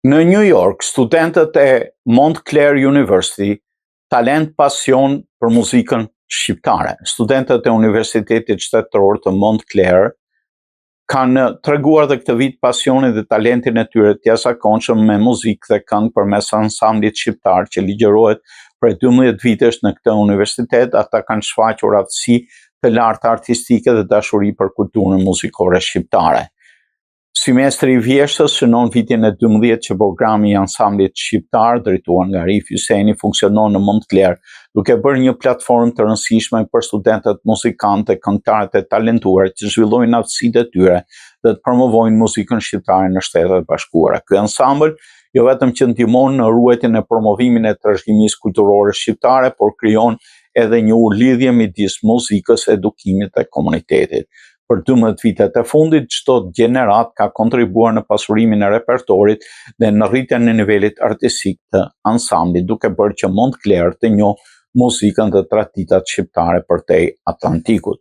Në New York, studentët e Montclair University talent pasion për muzikën shqiptare. Studentët e Universitetit Shtetëror të Montclair kanë treguar dhe këtë vit pasionin dhe talentin e tyre të jashtëzakonshëm me muzikë dhe këngë përmes ansamblit shqiptar që ligjërohet prej 12 vitesh në këtë universitet. Ata kanë shfaqur aftësi të larta artistike dhe dashuri për kulturën muzikore shqiptare. Semestri i vjeshtës shënon vitin e 12 që programi i ansamblit shqiptar, drejtuar nga Arif Hyseni, funksionon në Montclair, duke bërë një platformë të rëndësishme për studentët muzikantë dhe këngëtarët e talentuar që zhvillojnë aftësitë e tyre dhe të promovojnë muzikën shqiptare në Shtetet e Bashkuara. Ky ansambël jo vetëm që ndihmon në ruajtjen e promovimin e trashëgimisë kulturore shqiptare, por krijon edhe një urë lidhje midis muzikës, edukimit dhe komunitetit. Për 12 vitet e fundit, çdo gjeneratë ka kontribuar në pasurimin e repertorit dhe në rritjen e nivelit artistik të ansamblit, duke bërë që Montclair të njohë muzikën dhe traditat shqiptare përtej Atlantikut.